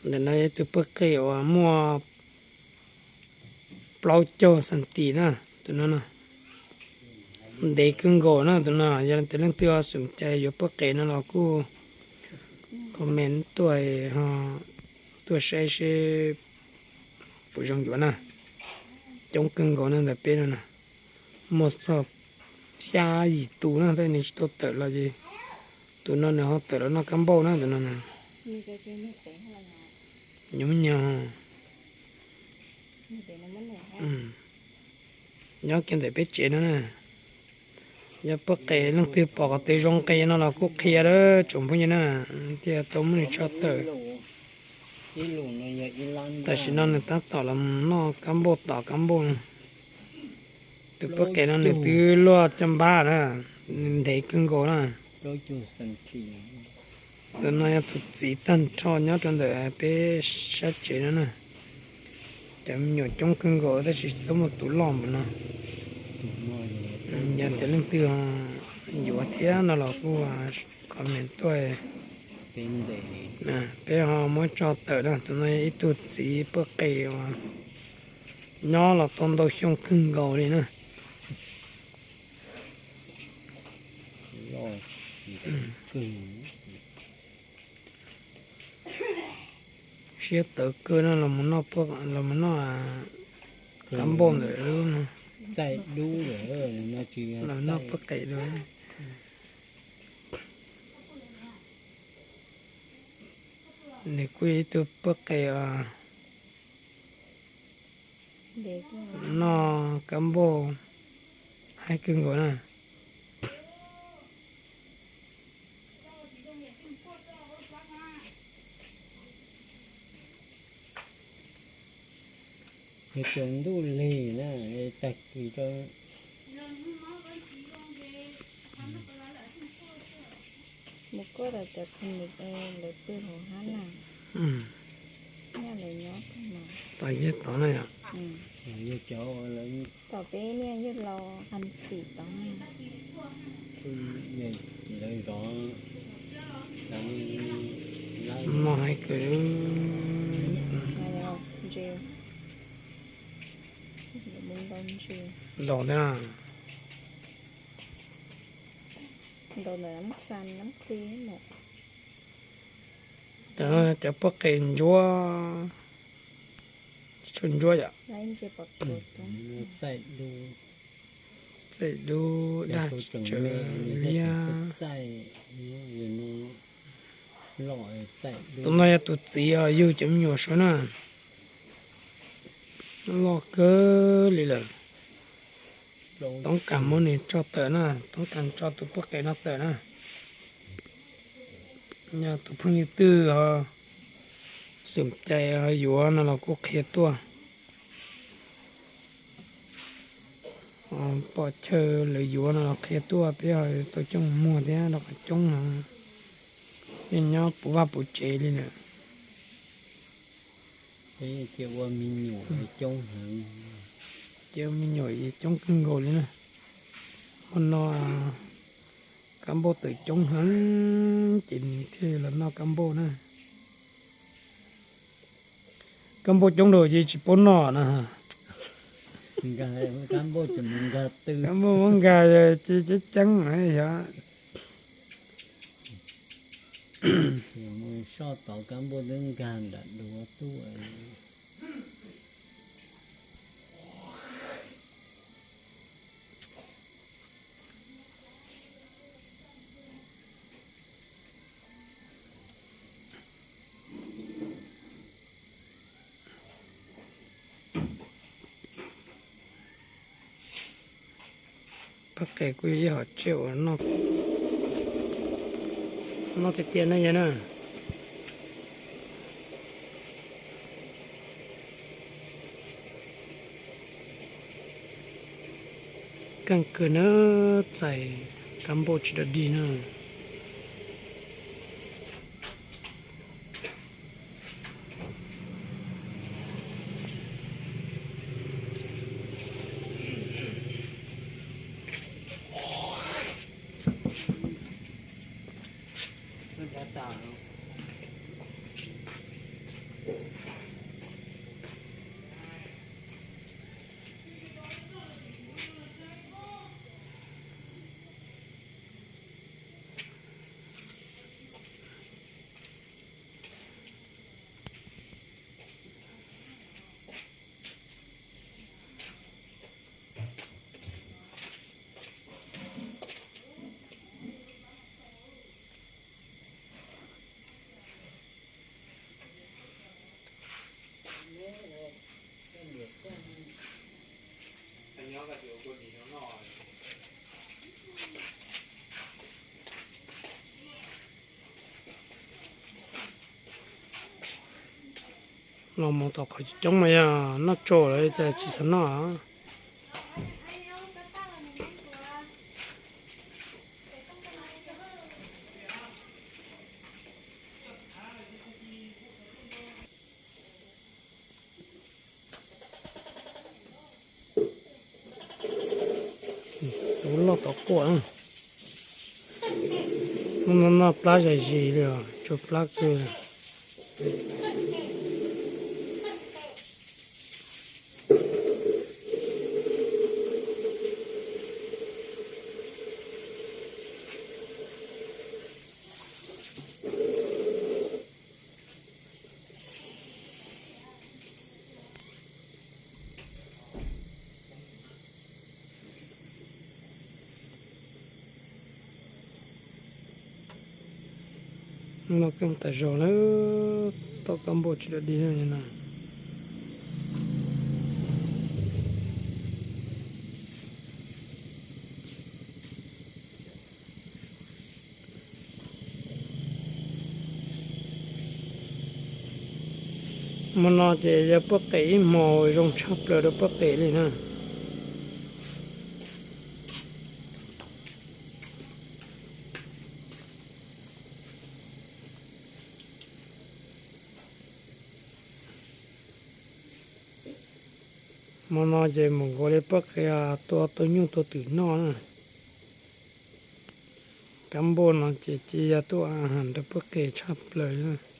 Ntawm no yog ib tug poj qe uas muaj plaub caug xas tis na, tus no na. Ntev kawg nkaus na tus no, yog tias leej twg xom cai yuav poj qe no los kuj comment tuaj, tuaj saib seb puas zoo yuav na. Coob kawg nkaus na ntawm peb no na, muaj txog xya yim tus na, tab sis nws tsis tau tawm los ces tus no nws ho tawm los noj kab npauj na tus no na. Nyob nyog, nyob kiag ntawm peb tsev no na. Yog poj qe leej twg pom qhov twg zoo qe no los kuj qhia tsoom phooj ywg na, thiaj tau muab nws tso tawm. Tam sim no nws tab tom los noj kab npauj tom kab npauj no. Tus poj qe no nws twb luaj caj npab na, nws ntev kawg nkaus na. Tus no yog tus txiv tag nrho nyob rau ntawm peb sab tsev no na. Cov me nyuam coob kawg nkaus tab sis tsis tau muaj tus loj npaum no. Yog tias leej twg yuav thiab no los kuj comment tuaj, peb ho muab tso tawm na. Tus no yog ib tug txiv poj qe uas nyob los tau ntau xyoo kawg nkaus li na. Siab tawv kawg no, los mus noj kab npauj ntawm lub no, los noj poj qe dua. Nws kuj yog ib tug poj qe noj kab npauj haib kawg nkaus na. Yog tias ntuj lig na, tag kis rau mus koj los cov tus nws lawv pw hauv hab na, nyob lawv nyob pw no. Tom yog tod na yom? Yog cov tom peb niaj yawg laus An Xim tod na. Lawv zov, lawv mos hais kwv. Ntses, ntau ntses. Ntaus thiab. Ntaus ntawm Nab Xa Nab Kli mus. Cov poj qe ntsuab, tshuaj ntsuab yom. Txaij dub, dag tsawv liab. Tus no yog tus txiv os, yug cov me nyuam suav na. Loj kawg li lawm. Toob kas muab nws tso tawm na, toob kas tso tus poj qe no tawm na. Yog tus phooj ywg twg ho xom cai ho yuav no los kuj qhia tuaj. Pom chaw lawv yuav no los qhia tuaj, peb ho tau coj mus muag thiab, rau qhov coob no, yeej nyob puv vaj puv tsev li lawm. Ces ua me nyuam coob heev, ces ua me nyuam coob kawg nkaus li na. Hmo no kab npauj tawm coob heev ces nws thiaj los noj kab npauj na. Kab npauj coob dhau ces tsis paub noj na. Kab npauj muab nkag ces ceeb ceeb yog. Soj tod kab npauj twb nkag nram duav tuaj. Paj qe kuj yog ib hom tsiaj uas noj tiag tiag na yog na. Keej kawg na, txais kab npauj tsis dog dig na. Los mus tom qhov coob mas yog noj tsau lawm, tsis xav noj. Tus loj tom quaj. Hnub no noj plab zais zis li os, tsau plab kawg. Noj keej tas zog lawm, toj kab npauj tsis dam dig li no. Hmo no ces yog puab qes ib hmo zoo tshaj plaws rau puab qes li na. Hmo no ces mus nkaus li puab qes tua tau nyuj tua twm noj na. Kab npauj no ces cia yog tuaj a has rau puab qes tshaj plaws.